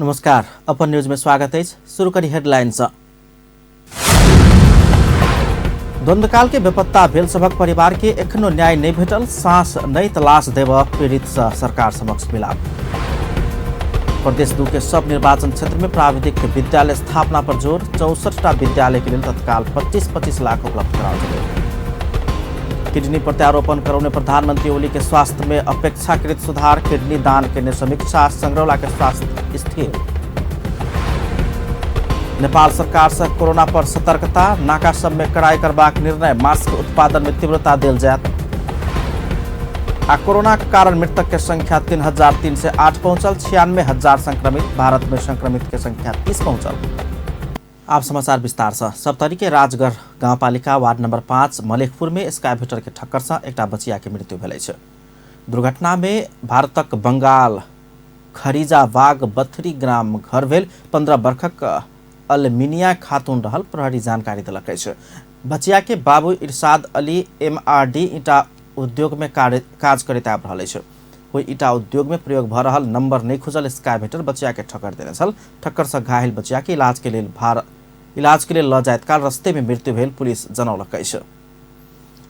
नमस्कार, अपन न्यूज में स्वागत है। शुरू करी हेडलाइन से। द्वंद्वकाल के बेपत्ता भेल सभक परिवार के एखनो न्याय नहीं भेटल, सांस नहीं तलाश देव पीड़ित से सरकार समक्ष मिलाप। प्रदेश 2 के सब निर्वाचन क्षेत्र में प्राविधिक विद्यालय स्थापना पर जोर, 64टा विद्यालय के लिए तत्काल 25-25 लाख उपलब्ध कराओल गेल। किडनी प्रत्यारोपण करौने प्रधानमंत्री ओली के स्वास्थ्य में अपेक्षाकृत सुधार, किडनी दान के समीक्षा, संग्रौला के स्वास्थ्य स्थिर। नेपाल सरकार से कोरोना पर सतर्कता, नाका सब में कड़ाई करबाक निर्णय, मास्क उत्पादन में तीव्रता देल जायत। आ कोरोना के कारण मृतक के संख्या 3308 पहुंचल, 96,000 संक्रमित, भारत में संक्रमित के संख्या 30 पहुंचल। आप समाचार विस्तार से। सप्तरी के राजगढ़ गाउँपालिका वार्ड नंबर 5 मलेखपुर में स्काइवेटर के ठक्कर से एकटा बचिया के मृत्यु भेल अछि। दुर्घटना में भारतक बंगाल खरीजाबाग बथरी ग्राम घर भेल 15 वर्षक अलमिनिया खातून रहल प्रहरी जानकारी देलक अछि। बचिया के बाबू इरशाद अली एमआरडी ईंटा उद्योग में काज करैत आबि रहल अछि। ओहि ईंटा उद्योग में प्रयोग भऽ रहल नंबर नहि खुजल स्काइवेटर बचिया के ठक्कर देने छल। ठक्कर से घायल बचिया के इलाज के लेल लऽ जाइत काल रस्ते में मृत्यु भेल पुलिस जनौलक अछि।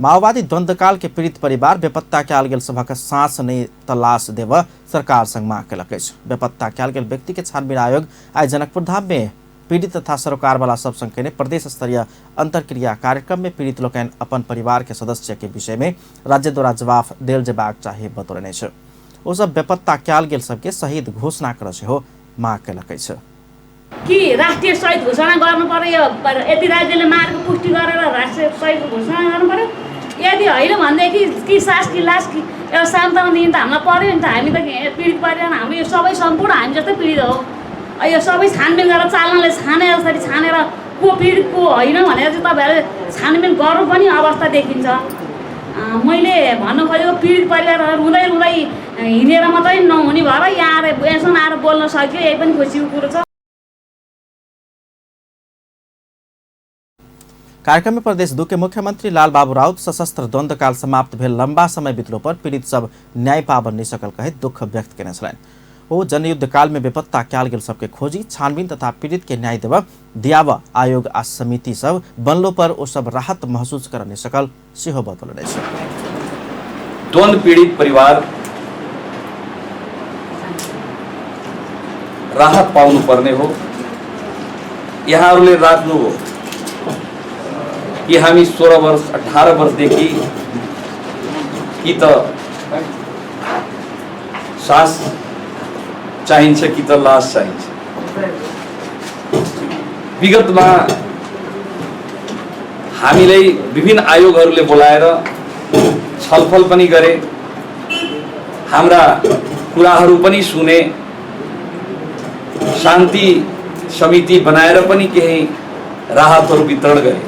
माओवादी द्वंद्वकाल के पीड़ित परिवार बेपत्ता कयल गेल सभक सांस नहि तलाश देव सरकार संग मांग केलक अछि। बेपत्ता कयल गेल व्यक्ति के छानबीन आयोग आइ जनकपुर धाम में पीड़ित तथा सरोकार वाला सब संग केने प्रदेश स्तरीय अंतरक्रिया कार्यक्रम में पीड़ित लोकनि अपन परिवार के सदस्य के विषय में राज्य द्वारा जवाब देल जेबाक चाही बतौलनि अछि। ओ सब बेपत्ता कयल गेल सबके शहीद घोषणा करऽ सेहो मांग केलक अछि। कि राष्ट्रिय शहीद घोषणा गर्नु पर्यो, यदि राज्यले मारेको पुष्टि गरेर राष्ट्रिय शहीद घोषणा गर्नु पर्यो। यदि होइन भनेदेखि कि सास कि लास कि एउटा सान्त्वना दिनु त हामीलाई पर्यो नि त। हामी त पीडित परिवार, हाम्रो यो सबै सम्पूर्ण हामी जस्तै पीडित हो। यो सबै छानबिन गरेर चालनाले छाने जसरी छानेर को पीडित को होइन भनेर चाहिँ तपाईँहरूले छानबिन गर्नु पनि अवस्था देखिन्छ। मैले भन्नु खोजेको पीडित परिवारहरू रुँदै रुँदै हिँडेर मात्रै नहुने भएर यहाँ आएर यसो आएर बोल्न सक्यो, यही पनि खुसीको कुरो छ। कार्यक्रम में प्रदेश 2 के मुख्यमंत्री लालबाबू राउत सशस्त्र द्वंद्वकाल समाप्त भेल लंबा समय बितलो पर पीड़ित सब न्याय पाबन नहीं सकल कहैत दुख व्यक्त केने छलनि। ओ जनयुद्ध काल में बेपत्ता कयल गेल सबके खोजी छानबीन तथा पीड़ित के न्याय देव दियाब आयोग आ समिति सब बनलो पर ओ सब राहत महसूस कर नहीं सकल सेहो बतौलनि अछि। द्वंद्व पीड़ित परिवार राहत पाउनु पर्ने हो। यहाँहरूले राख्नुभयो कि हामी 16 वर्ष 18 वर्षदेखि कि त सास चाहिन्छ कि त लास चाहिन्छ। विगतमा हामीलाई विभिन्न आयोगहरूले बोलाएर छलफल पनि गरे, हाम्रा कुराहरू पनि सुने, शान्ति समिति बनाएर पनि केही राहतहरू वितरण गरे।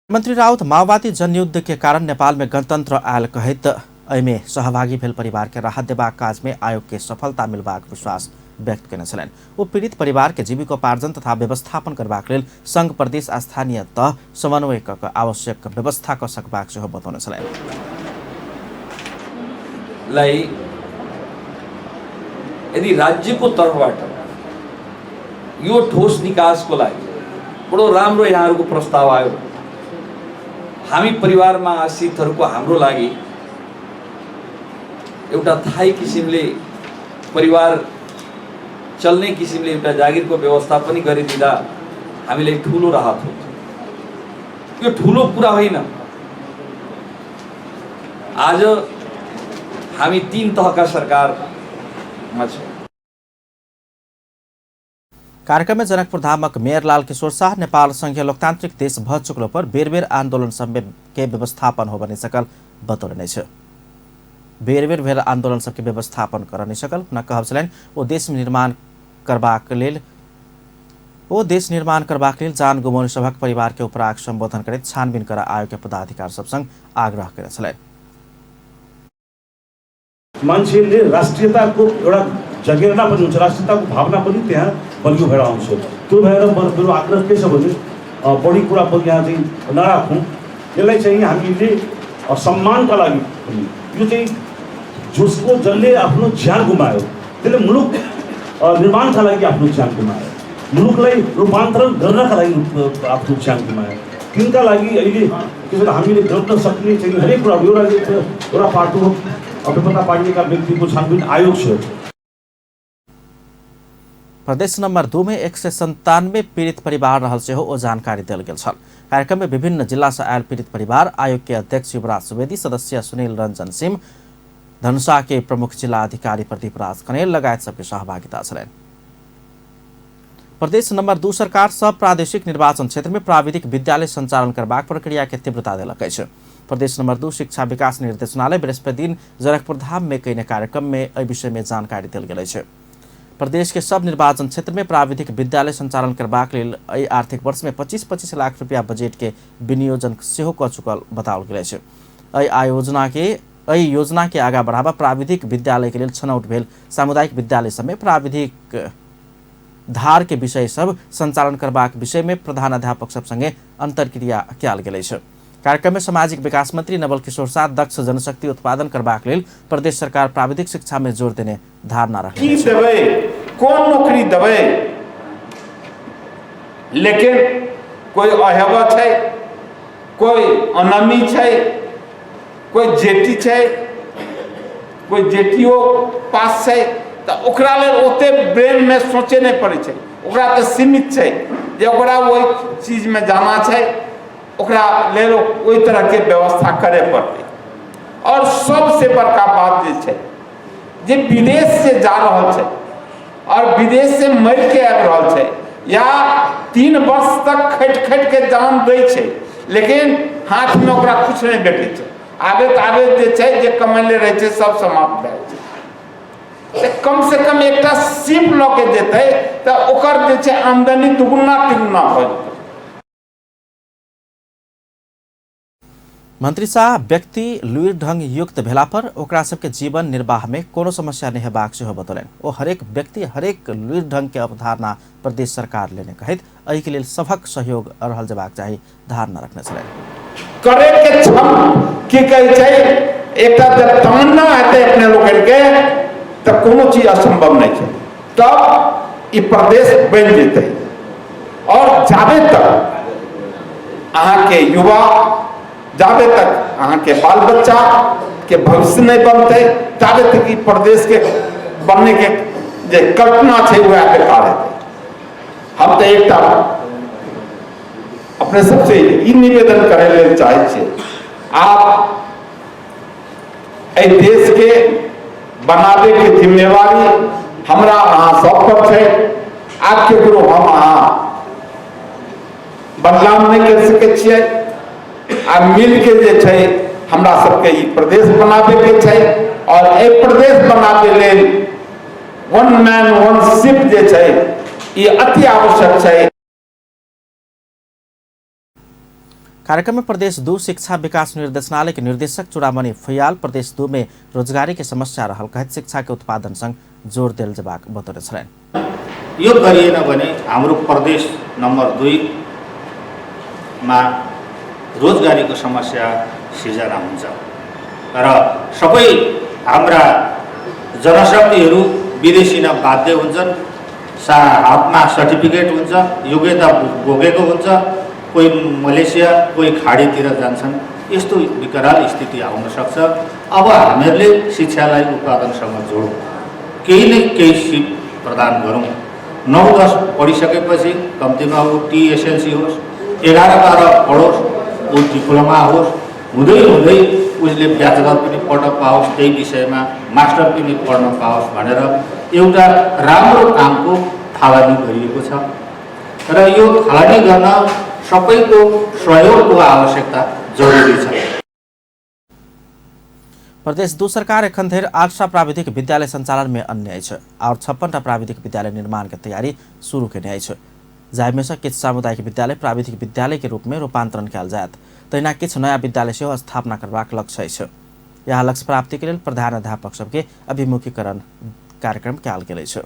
मंत्री राउत माओवादी जनयुद्ध के कारण नेपाल में गणतंत्र आयल कहैत एहिमे सहभागी भेल परिवार के राहत देबाक काज में आयोग के सफलता मिलबाक विश्वास व्यक्त केने छलनि। ओ पीड़ित परिवार के जीविकोपार्जन तथा व्यवस्थापन करबाक लेल संघ प्रदेश आ स्थानीय तह समन्वय क क आवश्यक व्यवस्था क सकबाक सेहो बतौने छलनि। लाई यदि राज्यको तर्फबाट यो ठोस निकासको लागि बडो राम्रो यहाँहरूको प्रस्ताव आयो, हामी परिवारमा आश्रितहरूको हाम्रो लागि एउटा थायी किसिमले परिवार चल्ने किसिमले एउटा जागिरको व्यवस्था पनि गरिदिँदा हामीलाई ठुलो राहत हुन्छ। यो ठुलो कुरा होइन। आज हामी 3 तहका सरकारमा छौँ। कार्यक्रम में जनकपुर धामक मेयर लाल किशोर शाह नेपाल संघीय लोकतांत्रिक देश भ चुकलो पर बेर बेर आंदोलन सबके व्यवस्थापन हो बनि सकल बतौलनि अछि। बेर बेर भेल आंदोलन सबके व्यवस्थापन कर नहि सकल हुनक कहब छलनि। ओ देश निर्माण करबाक लेल जान गुमाउने सभक परिवार के उपराग संबोधन करैत छानबीन कर आयोग के पदाधिकार सब संग आग्रह केने छलनि। मान्छेले राष्ट्रियताको एउटा जगेर्ना पनि हुन्छ, राष्ट्रियताको भावना पनि त्यहाँ बलियो भएर आउँछ। त्यो भएर मेरो आग्रह के छ भने बढी कुरा पनि यहाँ चाहिँ नराखौँ। यसलाई चाहिँ हामीले सम्मानका लागि पनि यो चाहिँ जसको जसले आफ्नो ज्यान गुमायो त्यसले मुलुक निर्माणका लागि आफ्नो ज्यान गुमायो, मुलुकलाई रूपान्तरण गर्नका लागि आफ्नो ज्यान गुमायो। तिनका लागि अहिले के भन्छ हामीले गर्न सक्ने चाहिँ हरेक कुरा एउटा एउटा पाटो बेपत्ता पारिएका व्यक्तिको छानबिन आयोग छ। प्रदेश नंबर 2 में 197 पीड़ित परिवार रहल सेहो ओ जानकारी देल गेल छल। कार्यक्रम में विभिन्न जिला से आयल पीड़ित परिवार आयोग के अध्यक्ष युवराज सुवेदी, सदस्य सुनील रंजन सिंह, धनुषा के प्रमुख जिला अधिकारी प्रदीप राज कनेल लगायत सबके सहभागिता छलनि। प्रदेश नंबर 2 सरकार सब प्रादेशिक निर्वाचन क्षेत्र में प्राविधिक विद्यालय संचालन करबाक प्रक्रिया के तीव्रता देलक अछि। प्रदेश नंबर 2 शिक्षा विकास निर्देशनालय बृहस्पति दिन जनकपुर धाम में कयने कार्यक्रम में एहि विषय में जानकारी देल गेल अछि। प्रदेश के सब निर्वाचन क्षेत्र में प्राविधिक विद्यालय संचालन करबाक लेल एहि आर्थिक वर्ष में 25-25 लाख रुपया बजट के विनियोजन सेहो कऽ चुकल बताओल गेल अछि। एहि योजना के आगा बढ़ावा प्राविधिक विद्यालय के लेल छनौट भेल सामुदायिक विद्यालय सब में प्राविधिक धार के विषय सब संचालन करबाक विषय में प्रधानाध्यापक सब संगे अंतर्क्रिया कयल गेल अछि। कार्यक्रम में सामाजिक विकास मंत्री नवल किशोर साह दक्ष जनशक्ति उत्पादन करबाक लेल प्रदेश सरकार प्राविधिक शिक्षा में जोर देने धारणा रखने की देबै, कोन नौकरी देबै, लेकिन कोई अहेबा छै, कोई अनमी छै, कोई जेटी छै, कोई जेटीओ पास छै, तऽ ओकरा लेल ओते ब्रेन में सोचे नहीं पड़ै छै, ओकरा तऽ सीमित छै जे ओकरा ओहि चीज में जाना छै, ओकरा लेल ओहि तरह के व्यवस्था करे पड़तै। और सबसे बड़का बात जे छै जे विदेश से जा रहल छै और विदेश से मरि के आबि रहल छै या 3 वर्ष तक खटि खटि के जान दै छै, लेकिन हाथ में ओकरा कुछ नहीं भेटै छै, आबैत आबैत जे छै जे कमैले रहै छै सब समाप्त भए जाइ छै। तऽ कम से कम एकटा सीप लऽ के जेतै तऽ ओकर जे छै आमदनी दुगुना तिगुना भऽ जेतै। मंत्री शाह व्यक्ति लुइर ढंग युक्त भेला पर ओकरा सबके जीवन निर्वाह में कोनो समस्या नहीं हेबाक सेहो बतौलनि। ओ हरेक व्यक्ति हरेक लुइर ढंग के अवधारणा प्रदेश सरकार लेने कहैत एहि के लेल सभक सहयोग रहल जेबाक चाही धारणा रखने छलनि। करे के क्षम की कहै छै, एकटा जब तमन्ना हेतै अपने लोकनि के तऽ कोनो चीज असंभव नहीं छै, तब ई प्रदेश बनि जेतै। और जाबे तक अहाँके युवा, जाबे तक अहाँके बाल बच्चा के भविष्य नहीं बनतै, ताबे तक ई प्रदेश के बनने के जे कल्पना छै वएह बेकार हेतै। हम तऽ एकटा अपने सबसे ई निवेदन करै लेल चाहै छियै, आप एहि देश के बनाबे के जिम्मेवारी हमरा अहाँ सब पर छै। आब केकरो हम अहाँ बदनाम नहीं कर सकै छियै। आ मिल के जे छै हमरा सबके ई प्रदेश बनाबे के छै और एहि प्रदेश बनाबे लेल वन मैन वन शिप जे छै ई अति आवश्यक छै। कार्यक्रम में प्रदेश 2 शिक्षा विकास निर्देशनालय के निर्देशक चूड़ामणि फुयाल प्रदेश 2 में रोजगारी के समस्या रहल कहैत शिक्षा के उत्पादन संग जोर देल जेबाक बतौने छलनि। यो गरिएन भने हाम्रो प्रदेश नम्बर 2 मा रोजगारीको समस्या सिर्जना हुन्छ र सबै हाम्रा जनशक्तिहरू विदेशी न बाध्य हुन्छन्। हातमा सर्टिफिकेट हुन्छ, योग्यता भोगेको हुन्छ, कोही मलेसिया कोही खाडीतिर जान्छन्। यस्तो विकराल स्थिति आउन सक्छ। अब हामीहरूले शिक्षालाई उत्पादनसँग जोडौँ, केही न केही सिप प्रदान गरौँ। 9-10 पढिसकेपछि कम्तीमा ऊ टिएसएलसी होस्, 11-12 पढोस्, ऊ डिप्लोमा होस्, हुँदै हुँदै उसले ब्याचलर पनि पढ्न पाओस्, त्यही विषयमा मास्टर पनि पढ्न पाओस् भनेर एउटा राम्रो कामको थालनी गरिएको छ र यो थालनी गर्न सबैको सहयोगको आवश्यकता जरुरी छ। प्रदेश 2 सरकार एखन धरि 8 प्राविधिक विद्यालय संचालन में अन्य अछि और 56 प्राविधिक विद्यालय निर्माण के तैयारी शुरू केने अछि, जाहिमे सँ किछु सामुदायिक विद्यालय प्राविधिक विद्यालय के रूप में रूपांतरण कयल जायत। तहिना किछु नया विद्यालय सेहो स्थापना करबाक लक्ष्य अछि। यह लक्ष्य प्राप्ति के लेल प्रधानाध्यापक सबके अभिमुखीकरण कार्यक्रम कयल गेल अछि।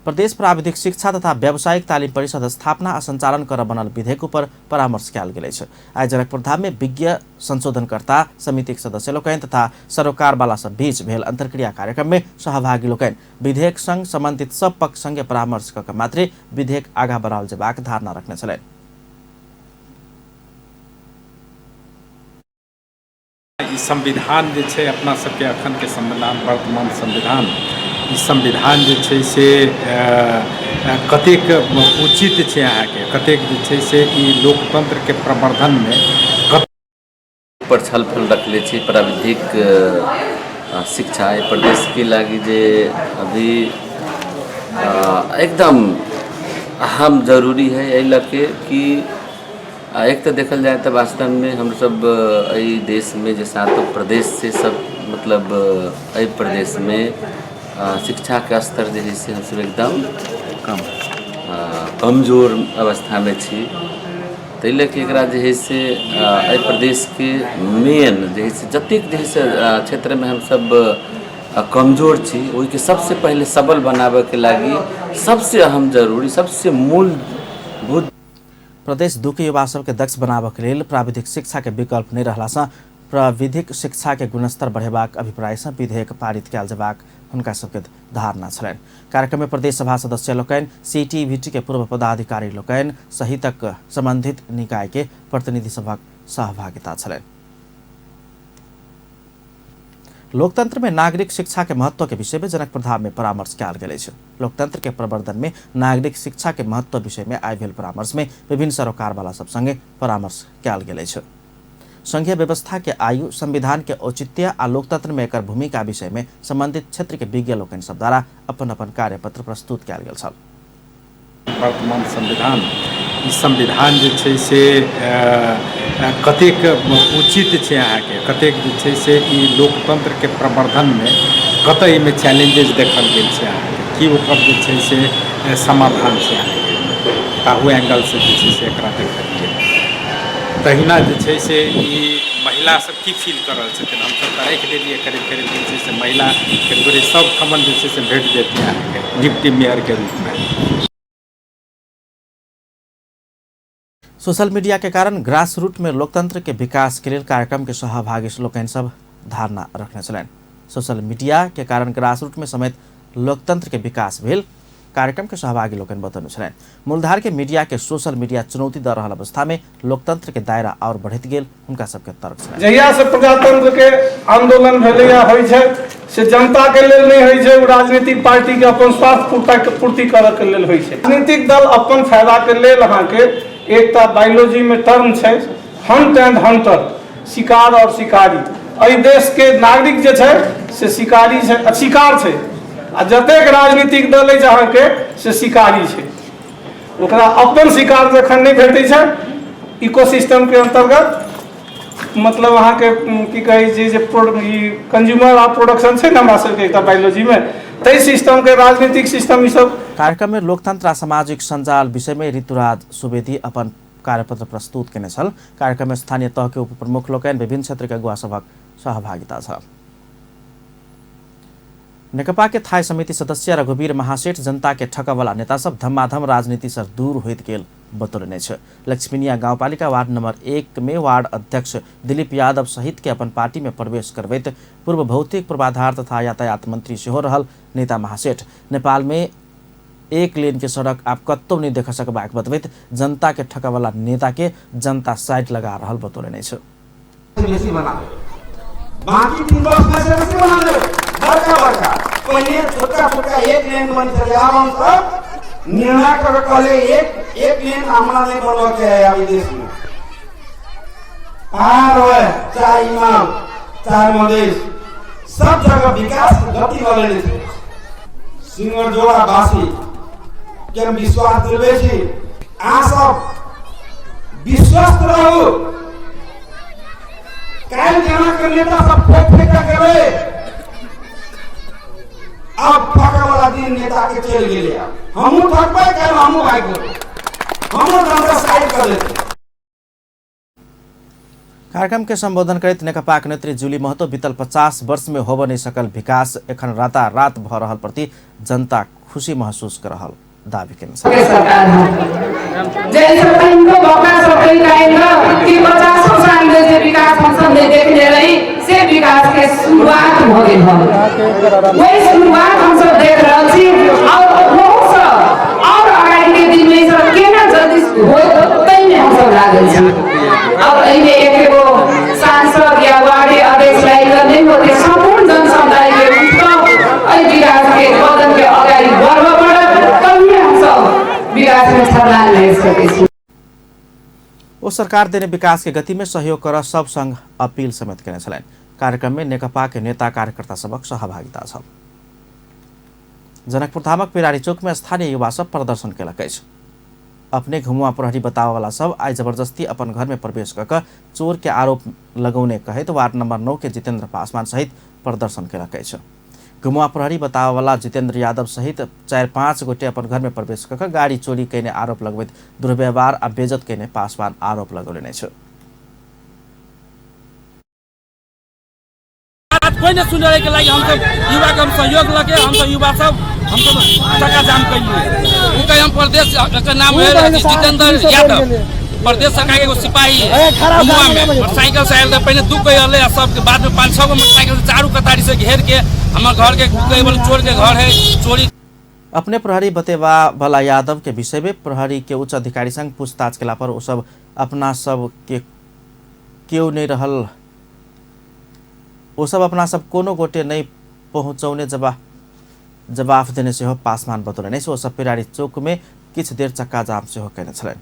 प्रदेश प्राविधिक शिक्षा तथा व्यावसायिक तालिम परिषद स्थापना आ संचालन कर बनल विधेयक ऊपर परामर्श कयल गेल अछि। आइ जनकपुर धाम में विज्ञ संशोधनकर्ता समितिक सदस्य लोकनि तथा सरोकारवाला सब बीच भेल अंतर्क्रिया कार्यक्रम में सहभागी लोकनि विधेयक संग संबंधित सब पक्ष संगे परामर्श कऽ के मात्रे विधेयक आगाँ बढ़ाओल जेबाक धारणा रखने छलनि। ई संविधान जे छै अपना सबके अखनके संविधान, वर्तमान संविधान, ई संविधान जे छै से कतेक उचित छै अहाँके, कतेक जे छै से ई लोकतंत्रके प्रवर्धनमे पर छलफल रखले छी। प्राविधिक शिक्षा एहि प्रदेशके लागि जे अभी एकदम अहम जरूरी है, एहि लऽ के कि एक तऽ देखल जाय तऽ वास्तवमे हमसब एहि देशमे जे सातो प्रदेश छै सब मतलब एहि प्रदेशमे शिक्षाके स्तर जे है से हमसब एकदम कम कमजोर अवस्थामे छी। ताहि लऽ कऽ एकरा जे है से एहि प्रदेशके मेन जे है से जतेक जे है से क्षेत्रमे हमसब कमजोर छी ओहिके सबसँ पहिले सबल बनाबऽके लागि सबसँ अहम जरूरी सबसँ मूलभूत प्रदेश 2 के युवा सबके दक्ष बनाबऽ के लेल प्राविधिक शिक्षा के विकल्प नहि रहला सँ प्राविधिक शिक्षा के गुणस्तर बढ़ेबाक अभिप्राय सँ विधेयक पारित कयल जेबाक हुनका सबके धारणा छलनि। कार्यक्रम में प्रदेश सभा सदस्य लोकनि, सीटीवीटी के पूर्व पदाधिकारी लोकनि सहितक संबंधित निकाय के प्रतिनिधि सभक सहभागिता छलनि। लोकतंत्र में नागरिक शिक्षा के महत्व के विषय में जनकपुर धाम में परामर्श कयल गेल अछि। लोकतंत्र के प्रवर्धन में नागरिक शिक्षा के महत्व विषय में आइ भेल परामर्श में विभिन्न सरोकार वाला सब संगे परामर्श कयल गेल अछि। संघीय व्यवस्था के आयु, संविधान के औचित्य आ लोकतंत्र में एकर भूमिका विषय में संबंधित क्षेत्र के विज्ञ लोकनि सब द्वारा अपन अपन कार्यपत्र प्रस्तुत कयल गेल छल। वर्तमान संविधान, ई संविधान जे छै से कतेक उचित छै अहाँके, कतेक जे छै से ई लोकतंत्रके प्रवर्धनमे कतऽ एहिमे चैलेंजेज देखल गेल छै अहाँके, की ओकर जे छै से समाधान छै अहाँके, ताहू एंगलसँ जे छै से एकरा देखल गेल। तहिना जे छै से ई महिला सब की फील कऽ रहल छथिन, हमसब तऽ राखि देलियै करीब करीब जे छै से महिलाके थोड़े सब ठमन जे छै से भेट जेतै अहाँके डिप्टी मेयरके रूपमे। सोशल मीडिया के कारण ग्रास रूट में लोकतंत्र के विकास के लेल कार्यक्रम के सहभागी लोकनि सब धारणा रखने छलनि। सोशल मीडिया के कारण ग्रास रूट में समेत लोकतंत्र के विकास भेल कार्यक्रम के सहभागी लोकनि बतौने छलनि। मूलधार के मीडिया के सोशल मीडिया चुनौती दऽ रहल अवस्था में लोकतंत्र के दायरा और बढ़ैत गेल हुनका सबके तर्क छलनि। जहिया से प्रजातंत्र के आंदोलन भेलैया होइ छै से जनता के लेल नहीं होइ छै, ओ राजनीतिक पार्टी के अपन स्वार्थ पूर्ति करऽ के लेल होइ छै। राजनीतिक दल अपन फायदा के लेल अहाँके एकटा बायोलॉजी में टर्म छै हंट एंड हंटर, शिकार और शिकारी। एहि देश के नागरिक जे छै से शिकारी छै, शिकार छै, आ जतेक राजनीतिक दल अछि अहाँके से शिकारी छै। ओकरा अपन शिकार जखन नहि भेटै छै इकोसिस्टम के अंतर्गत, मतलब अहाँके की कहै छै जे ई कंज्यूमर आ प्रोडक्शन छै ने हमरा सबके एकटा बायोलॉजी में, ताहि सिस्टम के राजनीतिक सिस्टम ई सब। कार्यक्रम में लोकतंत्र आ सामाजिक सञ्जाल विषय में ऋतुराज सुवेदी अपन कार्यपत्र प्रस्तुत केने छल। कार्यक्रम में स्थानीय तह के उप प्रमुख लोकनि, विभिन्न क्षेत्र के अगुवा सभक सहभागिता छल। नेकपा के थाई समिति सदस्य रघुवीर महासेठ जनता के ठकवाला नेता सब धमाधम राजनीति से दूर होइत गेल बतौलनि अछि। लक्ष्मीनिया गाउँपालिका वार्ड नंबर 1 में वार्ड अध्यक्ष दिलीप यादव सहित के अपन पार्टी में प्रवेश करबैत पूर्व भौतिक पूर्वाधार तथा यातायात मंत्री सेहो रहल नेता महासेठ नेपाल में एक लेन के सड़क आप कतौ नहीं देख सकबाक बतबैत जनता के ठकवाला नेता के जनता साइड लगा रहल बतौलनि अछि। बेसी बना बाकी 3 वर्ष में से बेसी बना देबै, बड़का बड़का पहिले छोटका छोटका एक लेन बन चले। आब हम सब निर्णय कर कहले एक एक लेन हमरा नहीं बनवा के है। अभी देश में पहाड़ हो चाहे इमाम चाहे मधेश, सब जगह विकास गति बनेने छै। सिंगरजोड़ा वासी के हम विश्वास दिलबै छी, अहाँ सब विश्वस्त रहू। काल्हि जेना के नेता सब फेंक फेंक के गेलै, अब ठकै वाला दिन नेता के चलि गेलै। हमहूँ ठकबै काल्हि, हमहूँ भागि जेबै, हमरो जनता साइड कऽ देतै। कार्यक्रम के संबोधन करैत नेकपाक नेत्री जुली महतो बीतल 50 वर्ष में होब नहीं सकल विकास एखन रातारात भ रहल प्रति जनता खुशी महसूस कर रहल दावी केने छल। कि 50 साल में जे विकास हम सब नहीं देखने रही से विकास के शुरुआत हो गेल हन, वही शुरुआत हम सब देख रहल छी। और बहुत सब और अगाडि के दिन में सब केना जल्दी होत तै में हम सब लागल छी। और एहिमे एक एगो सांसद या वार्ड अध्यक्ष लाई नहीं होते, सम्पूर्ण जनसमुदाय के उठक एहि विकास के कदम के अगाडि बढ़ब पड़त, तभी हम सब विकास में छलांग ले सकै छी। ओ सरकार देने विकास के गति में सहयोग कर सब संग अपील समेत केने छलनि। कार्यक्रम में नेकपा के नेता कार्यकर्ता सबक सहभागिता छल। जनकपुर धामक पिरारी चौक में स्थानीय युवा सब प्रदर्शन केलक अछि। अपने घुमुआ प्रहरी बतावे सब आइ जबरदस्ती अपन घर में प्रवेश कऽ चोर के आरोप लगौने कहैत वार्ड नंबर 9 के जितेंद्र पासवान सहित प्रदर्शन केलक अछि। घुमुआ प्रहरी बतावे वाला जितेंद्र यादव सहित 4-5 गोटे अपन घर में प्रवेश कऽ गाड़ी चोरी कयने आरोप लगबैत दुर्व्यवहार आ बेइज्जत कयने पासवान आरोप लगौलनि अछि। कोई नहीं सुने के लागि हम सब युवा के हम सहयोग लगे, हम सब युवा सब हम सब चक्का जाम कैलिए। उनका हम प्रदेश के नाम है जितेंद्र यादव, प्रदेश सरकार के एगो सिपाही है। मोटरसाइकिल से आयल पहले 2 गो अले आ सबके बाद में 5-6 गो मोटरसाइकिल से चारू कतारी से घेर के हमारे घर के केवल चोर के घर है चोरी। अपने प्रहरी बतेबा वाला यादव के विषय में प्रहरी के उच्च अधिकारी संग पूछताछ केला पर ओ सब अपना सब के केओ नहीं रहल, ओ सब अपना सब कोनो गोटे नहीं पहुँचौने जवाफ देने सेहो पासवान बतौलनि। ओ सब पिरारी चौक में किछु देर चक्का जाम सेहो केने छलनि।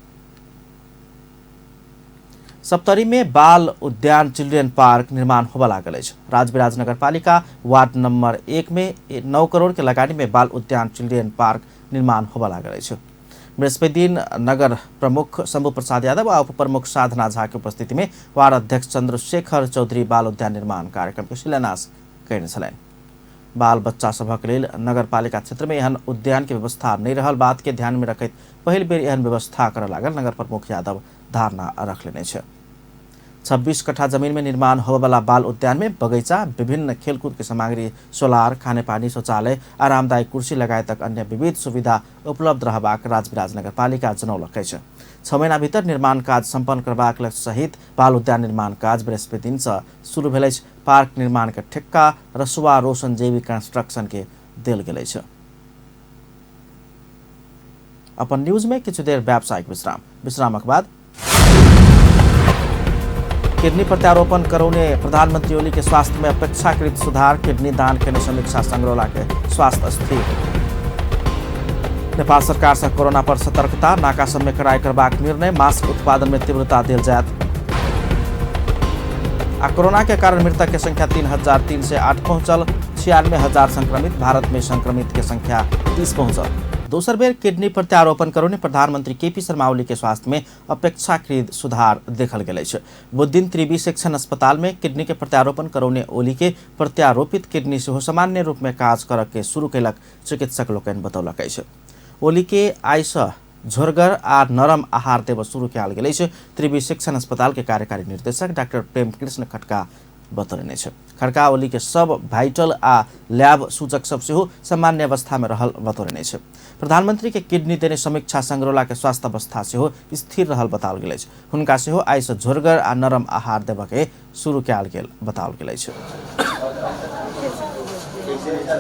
सप्तरी में बाल उद्यान चिल्ड्रेन पार्क निर्माण होबय लागल अछि। राजविराज नगरपालिका वार्ड नंबर 1 में 9 करोड़ के लगानी में बाल उद्यान चिल्ड्रेन पार्क निर्माण होबय लागल अछि। बृहस्पति दिन नगर प्रमुख शंभु प्रसाद यादव आ उप प्रमुख साधना झा के उपस्थिति में वार्ड अध्यक्ष चंद्रशेखर चौधरी बाल उद्यान निर्माण कार्यक्रम के शिलान्यास कयने छलनि। बाल बच्चा सभक लेल नगरपालिका क्षेत्र में एहन उद्यान के व्यवस्था नहीं रहल बात के ध्यान में रखैत पहिल बेर एहन व्यवस्था करय लागल नगर प्रमुख यादव धारणा रखलेने अछि। 26 कट्ठा जमीन में निर्माण होबयवला बाल उद्यान में बगैचा, विभिन्न खेलकूद के सामग्री, सोलार, खानेपानी, शौचालय, आरामदायक कुर्सी लगायतक अन्य विविध सुविधा उपलब्ध रहबाक राजविराज नगरपालिका जनौलक अछि। 6 महीना भीतर निर्माण काज सम्पन्न करबाक लक्ष्य सहित बाल उद्यान निर्माण काज बृहस्पति दिन से शुरू भेल अछि। पार्क निर्माण के ठेक्का रसुआ रोशन जेवी कंस्ट्रक्शन के देल गेल अछि। अपन न्यूज में किछु देर व्यावसायिक विश्राम, विश्रामक बाद किडनी प्रत्यारोपण करौने प्रधानमंत्री ओली के स्वास्थ्य में अपेक्षाकृत सुधार, किडनी दान केने समीक्षा संग्रोला के स्वास्थ्य स्थिर। नेपाल सरकार से कोरोना पर सतर्कता, नाका सब में कड़ाई करबाक निर्णय, मास्क उत्पादन में तीव्रता देल जायत। आ कोरोना के कारण मृतक के संख्या 3308 पहुंचल, 96,000 संक्रमित, भारत में संक्रमित के संख्या 30 पहुंचल। दोसर बेर किडनी प्रत्यारोपण करौने प्रधानमंत्री केपी शर्मा ओली के स्वास्थ्य में अपेक्षाकृत सुधार देखल गेल अछि। बुधदिन त्रिवी सेक्शन अस्पताल में किडनी के प्रत्यारोपण करौने ओली के प्रत्यारोपित किडनी सेहो सामान्य रूप में काज करऽ के शुरू कयलक चिकित्सक लोकनि बतौलक अछि। ओली के आइसँ झोरगर आ नरम आहार देब शुरू कयल गेल अछि। त्रिवी सेक्शन अस्पताल के कार्यकारी निर्देशक डॉक्टर प्रेम कृष्ण खड़का बतौलनि अछि। खड़का ओली के सब वाइटल आ लैब सूचक सब सेहो सामान्य अवस्था में रहल बतौलनि अछि। प्रधानमंत्री के किडनी देने समीक्षा संग्रोला के स्वास्थ्य अवस्था सेहो स्थिर रहल बताओल गेल अछि। हुनका सेहो आइसँ झोरगर आ नरम आहार देबऽ के शुरू कयल गेल बताओल गेल अछि।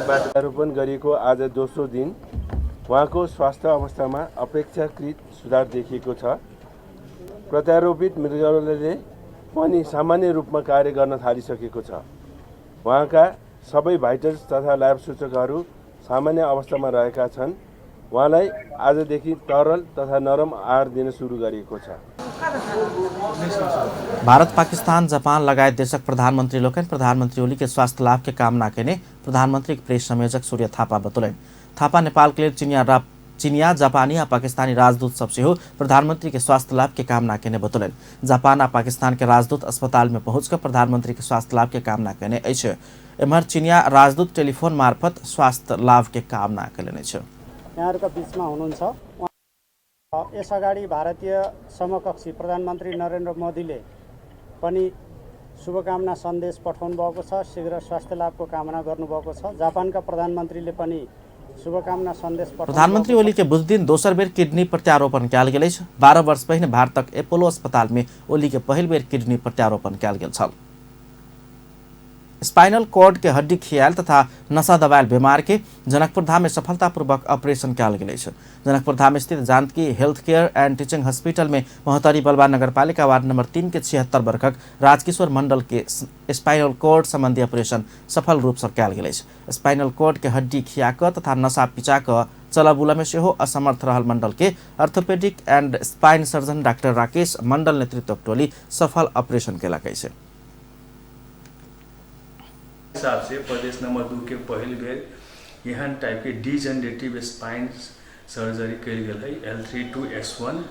प्रत्यारोपण गरिएको आज दोस्रो दिन उहाँको स्वास्थ्य अवस्थामा अपेक्षाकृत सुधार देखिएको छ। प्रत्यारोपित मृगौलाले पनि सामान्य रूपमा कार्य गर्न थालिसकेको छ। उहाँका सबै भाइटल्स तथा ल्याब सूचकहरू सामान्य अवस्थामा रहेका छन्। उहाँलाई आजदेखि तरल तथा नरम आहार दिन सुरु गरिएको छ। भारत, पाकिस्तान, जापान लगायत देशक प्रधानमंत्री लोकनि प्रधानमंत्री ओली के स्वास्थ्य लाभ के कामना केने प्रधानमंत्री के प्रेस संयोजक सूर्य थापा बतौलनि। थापा नेपाल के लेल चिनिया, जापानी आ पाकिस्तानी राजदूत सब सेहो प्रधानमंत्री के स्वास्थ्य लाभ के कामना केने बतौलनि। जापान आ पाकिस्तान के राजदूत अस्पताल में पहुंच कर प्रधानमंत्री के स्वास्थ्य लाभ के कामना केने अछि। एम्हर चिनिया राजदूत टेलीफोन मार्फत स्वास्थ्य लाभ के कामना केलनि अछि। यहाँहरूका बिचमा हुनुहुन्छ। यसअगाडि भारतीय समकक्षी प्रधानमन्त्री नरेन्द्र मोदीले पनि शुभकामना सन्देश पठाउनु भएको छ, शीघ्र स्वास्थ्य लाभको कामना गर्नुभएको छ। जापानका प्रधानमन्त्रीले पनि शुभकामना सन्देश पठाउनु। प्रधानमन्त्री ओली के बुधदिन दोसर बेर किडनी प्रत्यारोपण कयल गेल अछि। 12 वर्ष पहिने भारतक एपोलो अस्पताल में ओली के पहिल बेर किडनी प्रत्यारोपण कयल गेल छल। स्पाइनल कॉर्ड के हड्डी खियायल तथा नशा दबायल बीमार के जनकपुर धाम में सफलतापूर्वक ऑपरेशन कयल गेल अछि। जनकपुर धाम स्थित Janaki health care and teaching hospital में महोत्तरी बलवा नगरपालिका वार्ड नंबर 3 के 76 वर्षक राजकिशोर मंडल के स्पाइनल कॉर्ड संबंधी ऑपरेशन सफल रूप से कयल गेल अछि। स्पाइनल कॉर्ड के हड्डी खिया कऽ तथा नशा पिचा कऽ चलबुल में सेहो असमर्थ रहल मंडल के orthopaedic and spine surgeon doctor Rakesh Mandal नेतृत्वक टोली सफल ऑपरेशन केलक अछि। हिसाब से प्रदेश नंबर 2 के पहिल बेर एहन टाइप के डिजेनरेटिव स्पाइन सर्जरी कयल गेल है। L3 to S1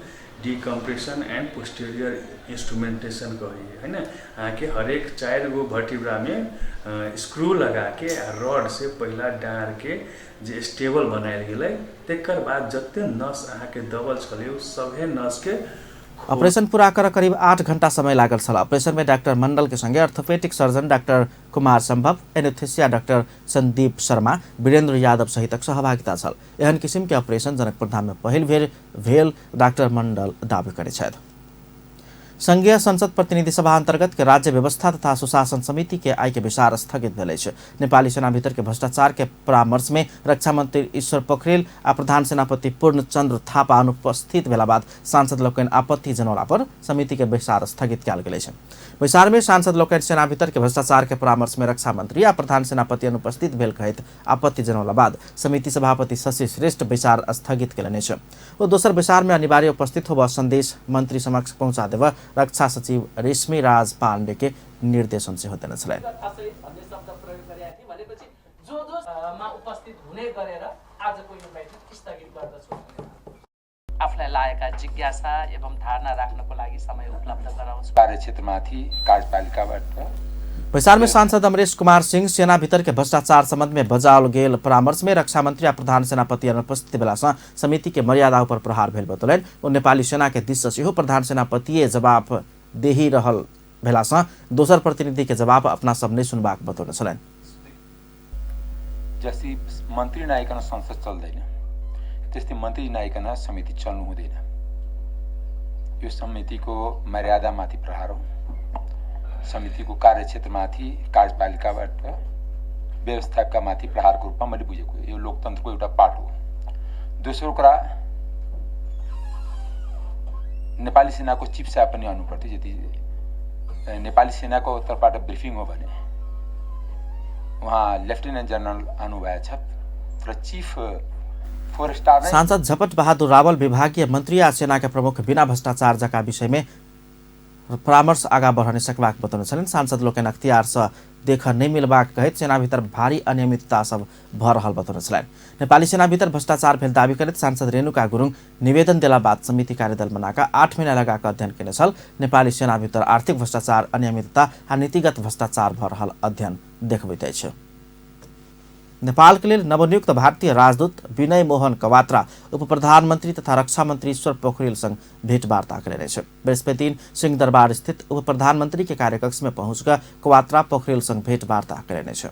decompression and posterior instrumentation कहै है ना। अहाँके हरेक 4 गो भर्टिब्रा में स्क्रू लगा के आ रॉड से पहिला डाँर के जे स्टेबल बनायल गेलै, तकर बाद जते नस अहाँके दबल छलै ओ सभे नस के ऑपरेशन पूरा कर करीब 8 घंटा समय लागल छल। ऑपरेशन में डॉक्टर मंडल के संगे orthopaedic surgeon doctor Kumar Sambhav, anaesthesia doctor Sandeep Sharma, Virendra Yadav सहितक सहभागिता छल। एहन किसिम के ऑपरेशन जनकपुर धाम में पहिल बेर भेल डॉक्टर मंडल दावी करै छथि। संघीय संसद प्रतिनिधि सभा अंतर्गत के राज्य व्यवस्था तथा सुशासन समिति के आइ के बैसार स्थगित भेल अछि। नेपाली सेना भीतर के भ्रष्टाचार के परामर्श में रक्षा मंत्री ईश्वर पोखरेल आ प्रधान सेनापति पूर्णचंद्र थापा अनुपस्थित भेला बाद सांसद लोकनि आपत्ति जनौला पर समिति के बैसार स्थगित कयल गेल अछि। बैसार में सांसद लोकनि सेना भीतर के भ्रष्टाचार के परामर्श में रक्षा मंत्री आ प्रधान सेनापति अनुपस्थित भेल कहैत आपत्ति जनौला बाद समिति सभापति शशि श्रेष्ठ बैसार स्थगित केलनि अछि। ओ दोसर बैसार में अनिवार्य उपस्थित होबऽ संदेश मंत्री समक्ष पहुंचा देबऽ रक्षा सचिव रेशमी राज पाण्डे के निर्देशन सेहो देने छलनि। आफूलाई लागेका जिज्ञासा एवं धारणा राख्नको लागि समय उपलब्ध गराउँछ। कार्यक्षेत्रमाथि कार्यपालिकाबाट बैसार में सांसद अमरेश कुमार सिंह सेना भीतर के भ्रष्टाचार संबंध में बजाओल गेल परामर्श में रक्षा मंत्री आ प्रधान सेनापति अनुपस्थित भेला सँ समिति के मर्यादा ऊपर प्रहार भेल बतौलनि। ओ नेपाली सेना के दिस सँ सेहो प्रधान सेनापतिए जवाब देही रहल भेला सँ दोसर प्रतिनिधि के जवाब अपना सब नहि सुनबाक बतौने छलनि। जस्तै मन्त्री नआइकन संसद चल्दैन, त्यस्तै मन्त्री नआइकन समिति चल्नु हुँदैन। यो समितिको मर्यादामाथि प्रहार हो। समितिको कार्यक्षेत्रमाथि कार्यपालिकाबाट व्यवस्थापकमाथि प्रहारको रूपमा मैले बुझेको यो लोकतन्त्रको एउटा पाठ हो। दोस्रो कुरा, नेपाली सेनाको चिफ साहब पनि आउनुपर्थ्यो। यदि नेपाली सेनाको तर्फबाट ब्रिफिङ हो भने उहाँ लेफ्टिनेन्ट जनरल आउनुभएको छ र चिफ 4 स्टार। सांसद झपट बहादुर रावल विभागीय मंत्री आ सेना के प्रमुख बिना भ्रष्टाचार जका विषय में परामर्श आगा बढ़ने सकबाक बतौने छलनि। सांसद लोकनि अख्तियार सँ देख नहि मिलबाक कहैत सेना भीतर भारी अनियमितता सब भऽ रहल बतौने छलनि। नेपाली सेना भीतर भ्रष्टाचार भेल दावी करैत सांसद रेणुका गुरुङ निवेदन देला बाद समिति कार्यदल बनाकऽ 8 महीना लगा कऽ अध्ययन केने छल। नेपाली सेना भीतर आर्थिक भ्रष्टाचार, अनियमितता आ नीतिगत भ्रष्टाचार भऽ रहल अध्ययन देखबैत अछि। नेपाल के लेल नवनियुक्त भारतीय राजदूत विनय मोहन कवात्रा उप प्रधानमंत्री तथा रक्षा मंत्री ईश्वर पोखरेल संग भेंटवार्ता केने अछि। बृहस्पति दिन सिंहदरबार स्थित उप प्रधानमंत्री के कार्यकक्ष में पहुंचकर कवात्रा पोखरेल संग भेंटवार्ता केने अछि।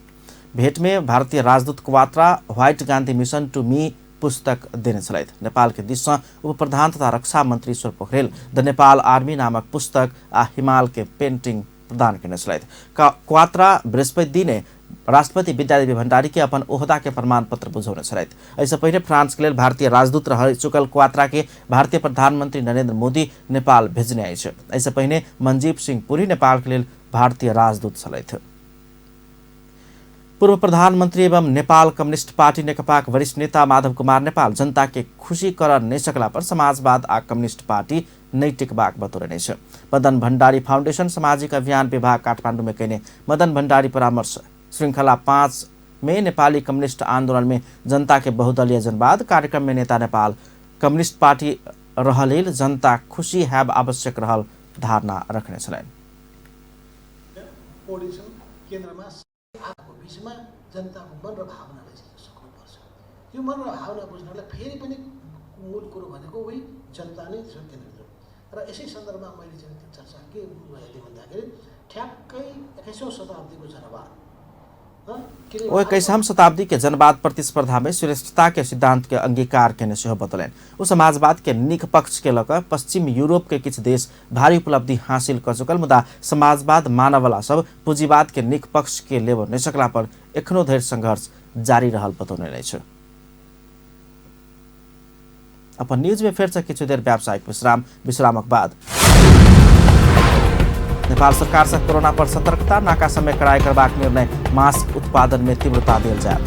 भेंट में भारतीय राजदूत Kwatra white Gandhi mission to me पुस्तक देने छलथि। नेपाल के दिस सँ उप प्रधान तथा रक्षा मंत्री ईश्वर पोखरेल द नेपाल आर्मी नामक पुस्तक आ हिमाल के पेंटिंग प्रदान केने छलथि। क्वात्रा बृहस्पति दिने राष्ट्रपति विद्यादेवी भण्डारी के अपन ओहदा के प्रमाण पत्र बुझौने छलथि। एहिसँ पहिने फ्रांस के लेल भारतीय राजदूत रह चुकल क्वात्रा के भारतीय प्रधानमंत्री नरेंद्र मोदी नेपाल भेजने अछि। एहिसँ पहिने मंजीव सिंह पुरी नेपाल के लेल भारतीय राजदूत छलथि। पूर्व प्रधानमंत्री एवं नेपाल कम्युनिस्ट पार्टी नेकपाक वरिष्ठ नेता माधव कुमार नेपाल जनता के खुशी कर नहि सकला पर समाजवाद आ कम्युनिस्ट पार्टी नहि टिकबाक बतौलनि अछि। मदन भण्डारी फाउंडेशन सामाजिक अभियान विभाग काठमाडौँ में कयने मदन भण्डारी परामर्श श्रृंखला 5 में नेपाली कम्युनिस्ट आंदोलन में जनता के बहुदलीय जनवाद कार्यक्रम में नेता नेपाल कम्युनिस्ट पार्टी रहल जनता खुशी हैब आवश्यक रहल धारणा रखने छलनि। जनताको मन र भावनालाई बुझ्न सक्नुपर्छ। यो मन र भावना बुझ्नलाई फेरि पनि मूल कुरो भनेको उही जनता नै केन्द्रित। र यसै सन्दर्भमा मैले चाहिँ त्यो चर्चा के गरिदिएँ भन्दाखेरि ठ्याक्कै 21औं शताब्दीको जनवाद। ओ 21वीं शताब्दी के जनवाद प्रतिस्पर्धा में श्रेष्ठता के सिद्धांत के अंगीकार केने सेहो बतौलनि। ओ समाजवाद के नीक पक्ष के लऽ कऽ पश्चिम यूरोप के किछु देश भारी उपलब्धि हासिल कऽ चुकल, मुदा समाजवाद मानवला सब पूंजीवाद के नीक पक्ष के लेबऽ नहि सकला पर एखनो धरि संघर्ष जारी रहल बतौने अछि। अपन न्यूज में फेर से किछु देर व्यावसायिक विश्राम, विश्रामक बाद नेपाल सरकार से कोरोना पर सतर्कता, नाका समय कड़ाई करबाक निर्णय, मास्क उत्पादन में तीव्रता देल जायत।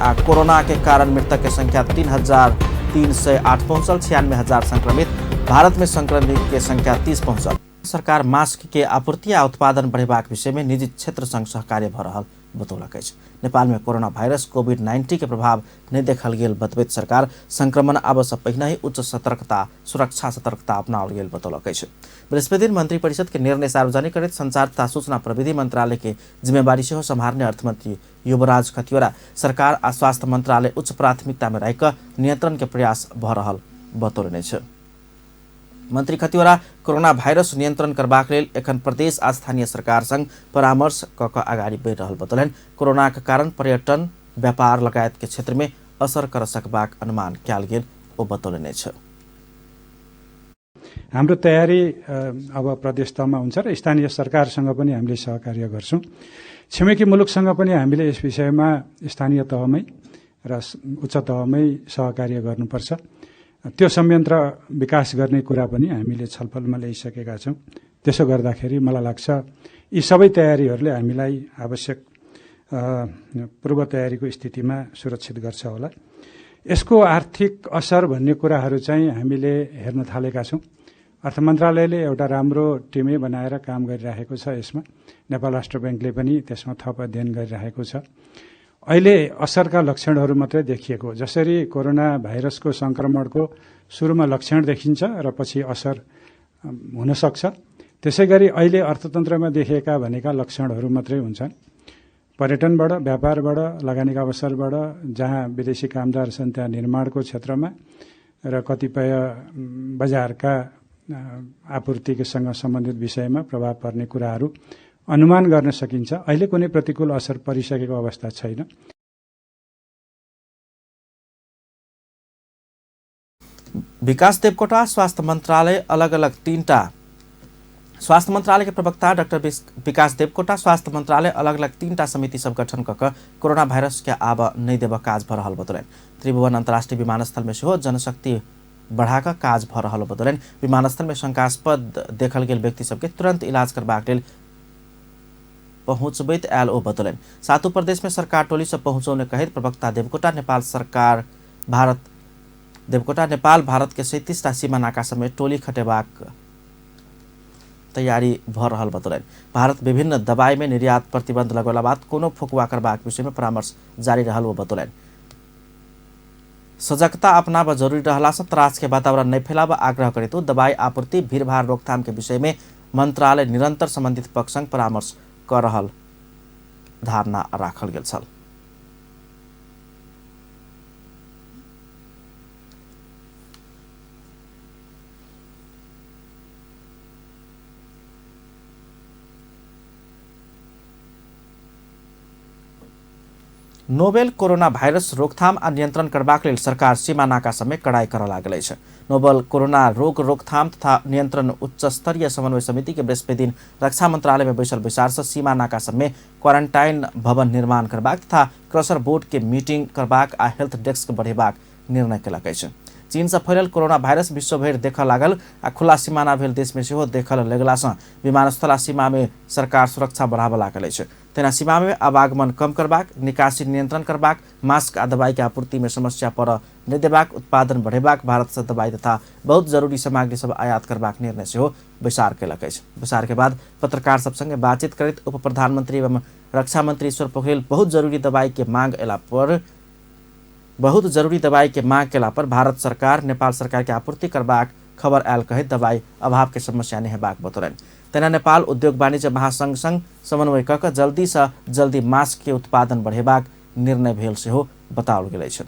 आ कोरोना के कारण मृतक के संख्या 3,308 पहुंचल, 96,000 संक्रमित, भारत में संक्रमित के संख्या 30 पहुंचल। सरकार मास्क के आपूर्ति आ उत्पादन बढ़ेबाक विषय में निजी क्षेत्र संग सहकार्य भऽ रहल बतौलक अछि। नेपाल में कोरोना वायरस कोविड-19 के प्रभाव नहि देखल गेल बतबैत सरकार संक्रमण आबऽ पहिने ही उच्च सतर्कता, सुरक्षा सतर्कता अपनाओल गेल बतौलक अछि। बृहस्पति दिन मंत्रिपरिषद के निर्णय सार्वजनिक करैत संचार तथा सूचना प्रविधि मंत्रालय के जिम्मेवारी सेहो सम्हारने अर्थमंत्री युवराज खतिवड़ा सरकार आ स्वास्थ्य मंत्रालय उच्च प्राथमिकता में राखि कऽ नियंत्रण के प्रयास भऽ रहल बतौलनि अछि। मंत्री खतिवड़ा कोरोना वायरस नियंत्रण करबाक लेल एखन प्रदेश आ स्थानीय सरकार संग परामर्श कऽ कऽ अगाडि बढ़ि रहल बतौलनि। कोरोनाक कारण पर्यटन, व्यापार लगायत के क्षेत्र में असर कर सकबाक अनुमान कयल गेल ओ बतौलनि अछि। हाम्रो तयारी अब प्रदेश तहमा हुन्छ र स्थानीय सरकारसँग पनि हामीले सहकार्य गर्छौँ। छिमेकी मुलुकसँग पनि हामीले यस विषयमा स्थानीय तहमै र उच्च तहमै सहकार्य गर्नुपर्छ। त्यो संयन्त्र विकास गर्ने कुरा पनि हामीले छलफलमा ल्याइसकेका छौँ। त्यसो गर्दाखेरि मलाई लाग्छ यी सबै तयारीहरूले हामीलाई आवश्यक पूर्व तयारीको स्थितिमा सुरक्षित गर्छ होला। यसको आर्थिक असर भन्ने कुराहरू चाहिँ हामीले हेर्न थालेका छौँ। अर्थ मन्त्रालयले एउटा राम्रो टिमै बनाएर काम गरिरहेको छ यसमा। नेपाल राष्ट्र ब्याङ्कले पनि त्यसमा थप अध्ययन गरिरहेको छ। अहिले असरका लक्षणहरू मात्रै देखिएको, जसरी कोरोना भाइरसको सङ्क्रमणको सुरुमा लक्षण देखिन्छ र पछि असर हुन सक्छ, त्यसै गरी अहिले अर्थतन्त्रमा देखिएका भनेका लक्षणहरू मात्रै हुन्छन्। पर्यटनबाट, व्यापारबाट, लगानीका अवसरबाट, जहाँ विदेशी कामदार छन् त्यहाँ निर्माणको क्षेत्रमा र कतिपय बजारका आपूर्तिसँग सम्बन्धित विषयमा प्रभाव पर्ने कुराहरू अनुमान गर्न सकिन्छ। अहिले कुनै प्रतिकूल असर परिसकेको अवस्था छैन। विकास देवकोटा स्वास्थ्य मन्त्रालय अलग अलग तीनटा स्वास्थ्य मंत्रालय के प्रवक्ता डाक्टर विकास देवकोटा स्वास्थ्य मंत्रालय अलग अलग तीनटा समिति सब गठन कऽ कोरोना वायरस के आब नहि देबऽ काज भऽ रहल बतौलनि। त्रिभुवन अंतर्राष्ट्रीय विमानस्थल में सेहो जनशक्ति बढ़ाकऽ काज भऽ रहल बतौलनि। विमानस्थल में शंकास्पद देखल गेल व्यक्ति सबके तुरंत इलाज करबाक लेल पहुँचबैत आयल ओ बतौलनि। सातों प्रदेश में सरकार टोली सब पहुँचौने कहैत प्रवक्ता देवकोटा नेपाल भारत के 37टा सीमा नाका समेत टोली खटेबाक तैयारी भऽ रहल बतौलनि। भारत विभिन्न दवाई में निर्यात प्रतिबंध लगौला बाद कोनो फुकुआ करबाक विषय में परामर्श जारी रहल ओ बतौलनि। सजगता अपनाब जरूरी रहला से त्रास के वातावरण नहीं फैलाब आग्रह करैत दवाई आपूर्ति, भीड़भाड़ रोकथाम के विषय में मंत्रालय निरंतर संबंधित पक्ष संग परामर्श कर रहल धारणा राखल गेल छल। नोवेल कोरोना वायरस रोकथाम आ नियंत्रण करबाक लेल सरकार सीमा नाका समेत कड़ाई करऽ लागल अछि। नोवेल कोरोना रोग रोकथाम तथा नियंत्रण उच्च स्तरीय समन्वय समिति के बृहस्पति दिन रक्षा मंत्रालय में बैसल बैसार से सीमा नाका सबमे क्वारंटाइन भवन निर्माण करबाक तथा क्रसर बोर्ड के मीटिंग करबाक आ हेल्थ डेस्क बढ़ेबाक निर्णय केलक अछि। चीन से फैलल कोरोना वायरस विश्वभरि देखऽ लागल आ खुला सीमाना भेल देश में सेहो देखल लगला से विमानस्थल आ सीमा में सरकार सुरक्षा बढ़ाबऽ लागल अछि। तेना सीमा में आवागमन कम करबाक, निकासी नियंत्रण करबाक, मास्क आ दवाई के आपूर्ति में समस्या पड़ऽ नहि देबाक, उत्पादन बढ़ेबाक, भारत से दवाई तथा बहुत जरूरी सामग्री सब आयात करबाक निर्णय सेहो बैसार केलक अछि। बैसार के बाद पत्रकार सब संगे बातचीत करैत उप प्रधानमंत्री एवं रक्षा मंत्री ईश्वर पोखरेल बहुत जरूरी दवाई के मांग एला पर बहुत जरूरी दवाई के मांग केला पर भारत सरकार नेपाल सरकार के आपूर्ति करबाक खबर आयल कहैत दवाई अभाव के समस्या नहि हेबाक बतौलनि। तेना नेपाल उद्योग वाणिज्य महासंघ संग समन्वय कऽ जल्दी से जल्दी मास्क के उत्पादन बढ़ेबाक निर्णय भेल सेहो बताओल गेल अछि।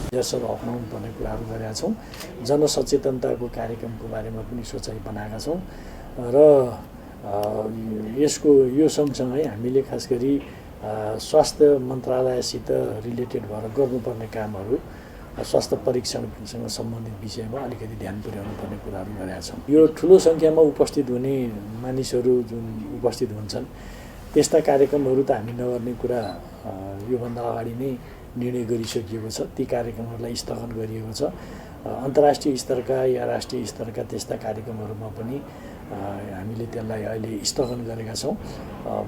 मेजर्सहरू अप्नाउनु पर्ने कुराहरू गरेका छौँ। जनसचेतनताको कार्यक्रमको बारेमा पनि सोचाइ बनाएका छौँ र यसको यो सँगसँगै हामीले खास गरी स्वास्थ्य मन्त्रालयसित रिलेटेड भएर गर्नुपर्ने कामहरू, स्वास्थ्य परीक्षणसँग सम्बन्धित विषयमा अलिकति ध्यान पुर्याउनु पर्ने कुराहरू गरेका छौँ। यो ठुलो सङ्ख्यामा उपस्थित हुने मानिसहरू जुन उपस्थित हुन्छन् त्यस्ता कार्यक्रमहरू त हामी नगर्ने कुरा योभन्दा अगाडि नै निर्णय गरिसकिएको छ। ती कार्यक्रमहरूलाई स्थगन गरिएको छ। अन्तर्राष्ट्रिय स्तरका या राष्ट्रिय स्तरका त्यस्ता कार्यक्रमहरूमा पनि हामीले त्यसलाई अहिले स्थगन गरेका छौँ।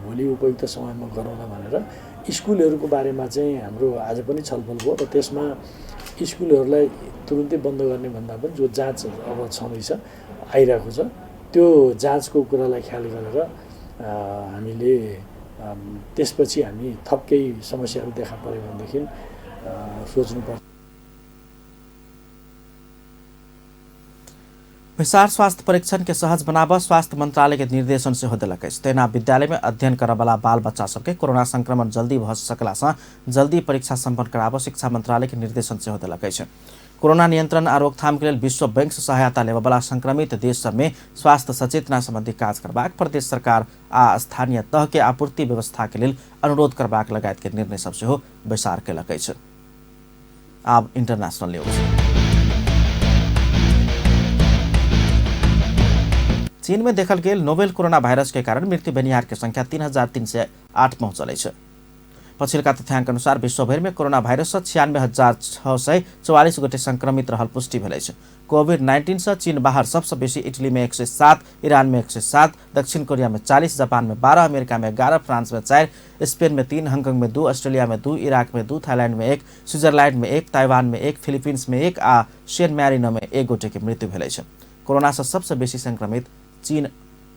भोलि उपयुक्त समयमा गरौँला भनेर। स्कुलहरूको बारेमा चाहिँ हाम्रो आज पनि छलफल भयो र त्यसमा स्कुलहरूलाई तुरुन्तै बन्द गर्ने भन्दा पनि जो जाँच अब छँदैछ, आइरहेको छ, त्यो जाँचको कुरालाई ख्याल गरेर हामीले त्यसपछि हामी थप केही समस्याहरू देखा पऱ्यो भनेदेखि सोच्नुपर्छ। विशार स्वास्थ्य परीक्षण के सहज बनाब स्वास्थ्य मंत्रालय के निर्देशन सेहो देलक अछि। तहिना विद्यालय में अध्ययन करऽवला बाल बच्चा सबके कोरोना संक्रमण जल्दी भऽ सकला सँ जल्दी परीक्षा सम्पन्न कराबऽ शिक्षा मंत्रालय के निर्देशन सेहो देलक अछि। कोरोना नियंत्रण आ रोकथाम के लेल विश्व बैंक से सहायता लेबऽवला संक्रमित देश सब में स्वास्थ्य सचेतना संबंधी काज करबाक, प्रदेश सरकार आ स्थानीय तह के आपूर्ति व्यवस्था के लेल अनुरोध करबाक लगायत के निर्णय सब सेहो बैसार केलक अछि। आब इंटरनेशनल न्यूज। चीन में देखल गेल नोवेल कोरोना वायरस के कारण मृत्यु भेनिहार के संख्या 3,308 पहुंचल अछि। पछिल्का तथ्यांक अनुसार विश्वभरि में कोरोना वायरस से 96,644 गोटे संक्रमित रहल पुष्टि भेल अछि। कोविड-19 से चीन बाहर सबसे बेसी इटली में 107, ईरान में 107, दक्षिण कोरिया में 40, जापान में 12, अमेरिका में 11, फ्रांस में 4, स्पेन में 3, हांगकांग में 2, ऑस्ट्रेलिया में 2, इराक में 2, थाईलैंड में 1, स्विट्जरलैंड में 1, ताइवान में 1, फिलीपींस में 1 आ सेंट मैरिनो में 1 गोटे के मृत्यु भेल अछि। कोरोना से सबसे बेसी संक्रमित चीन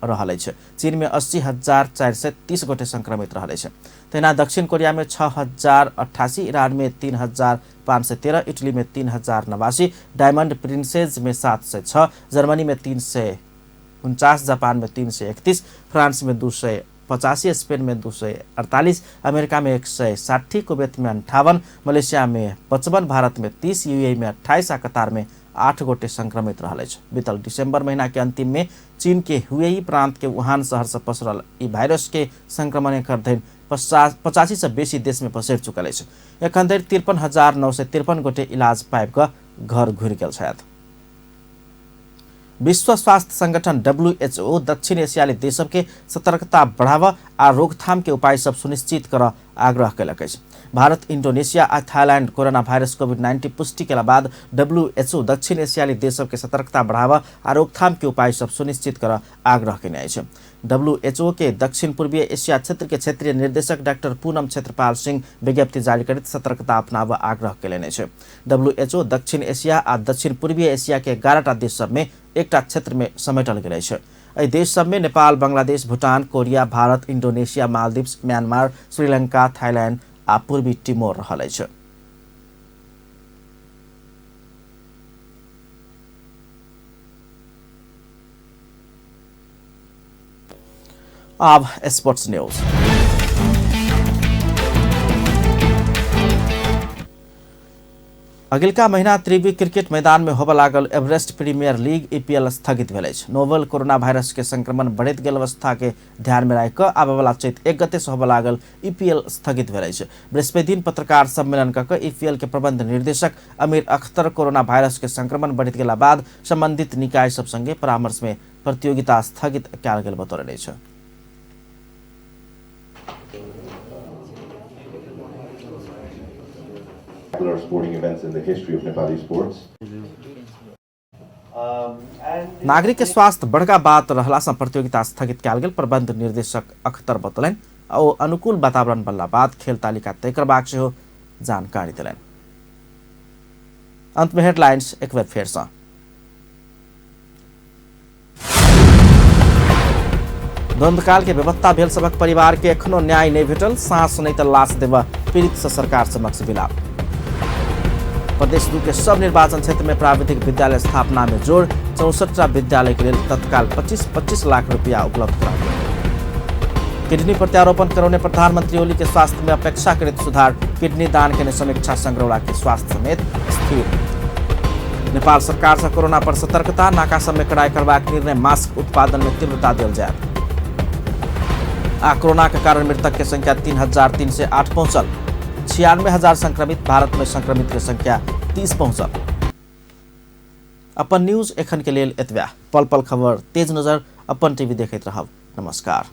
रहल अछि। चीन में 80,430 गोटे संक्रमित रहल अछि। तहिना दक्षिण कोरिया में 6,088, ईरान में 3,513, इटली में 3,089, डायमंड प्रिंसेज में 706, जर्मनी में 349, जापान में 331, फ्रांस में 285, स्पेन में 248, अमेरिका में 160, कुवैत में 58, मलेशिया में 55, भारत में 30, यूएई में 28 आ कतार में 8 गोटे संक्रमित रहल अछि। बीतल दिसंबर महीना के अंतिम में चीन के हुएई प्रांत के वुहान शहर से पसरल ई वायरस के संक्रमण एखन धरि 85 से बेसी देश में पसरि चुकल अछि। एखन धरि 53,953 गोटे इलाज पाबि कऽ घर घुरि गेल छथि। विश्व स्वास्थ्य संगठन WHO दक्षिण एशियाली देश सबके सतर्कता बढ़ावा आ रोकथाम के उपाय सब सुनिश्चित करऽ आग्रह केलक अछि। भारत, इंडोनेशिया आ थाईलैंड कोरोना वायरस कोविड-19 पुष्टि केला बाद WHO दक्षिण एशियाली देश सबके सतर्कता बढ़ावा आ रोकथाम के उपाय सब सुनिश्चित करऽ आग्रह केने अछि। WHO के दक्षिण पूर्वी एशिया क्षेत्र के क्षेत्रीय निर्देशक डॉक्टर पूनम क्षेत्रपाल सिंह विज्ञप्ति जारी करैत सतर्कता अपनाबऽ आग्रह केलनि अछि। WHO दक्षिण एशिया आ दक्षिण पूर्वी एशिया के 11टा देश सब में एकटा क्षेत्र में समेटल गेल अछि। एहि देश सब में Nepal, Bangladesh, Bhutan, Korea, Bharat, Indonesia, Maldives, Myanmar, Sri Lanka, Thailand आ पूर्वी टिमोर रहल अछि। आब स्पोर्ट्स न्यूज। अगिलका महीना त्रिवी क्रिकेट मैदान में होबय लागल एवरेस्ट प्रीमियर लीग ईपीएल स्थगित भेल अछि। नोवेल कोरोना वायरस के संक्रमण बढ़ैत गेल अवस्था के ध्यान में राखि कऽ आबयवला चैत 1 गते से होबय लागल ईपीएल स्थगित भेल अछि। बृहस्पति दिन पत्रकार सम्मेलन कऽ कऽ ईपीएल के प्रबंध निर्देशक अमीर अख्तर कोरोना वायरस के संक्रमण बढ़ैत गेला बाद संबंधित निकाय सब संगे परामर्श में प्रतियोगिता स्थगित कयल गेल बतौलनि अछि। Sporting events in the history of Nepali sports. नागरिक के स्वास्थ्य बड़का बात रहला सँ प्रतियोगिता स्थगित कयल गेल प्रबंध निर्देशक अख्तर बतौलनि। ओ अनुकूल वातावरण बनला बाद खेल तालिका तय करबाक सेहो जानकारी देलनि। अंत में हेडलाइंस एक बेर फेर सँ। द्वंद्वकाल के बेपत्ता भेल सबक परिवार के एखनो न्याय नहि भेटल, सांस नहि तऽ लाश देबऽ पीड़ित से सरकार समक्ष विलाप। प्रदेश 2 के सब निर्वाचन क्षेत्र में प्राविधिक विद्यालय स्थापना में जोर, 64टा विद्यालय के लेल तत्काल 25-25 लाख रुपया उपलब्ध कराओल। किडनी प्रत्यारोपण करौने प्रधानमंत्री ओली के स्वास्थ्य में अपेक्षाकृत सुधार, किडनी दान केने समीक्षा संग्रौला के स्वास्थ्य समेत स्थिर। नेपाल सरकार से कोरोना पर सतर्कता, नाका सब में कड़ाई करबाक निर्णय, मास्क उत्पादन में तीव्रता देल जायत। आ कोरोना के कारण मृतक के संख्या 3,308 पहुंचल, 96,000 संक्रमित। भारत में संक्रमित के संख्या 30 पहुंचल। अपन न्यूज एखन के लेल एतबे। पल पल खबर, तेज नजर, अपन टीवी देखैत रहब। नमस्कार।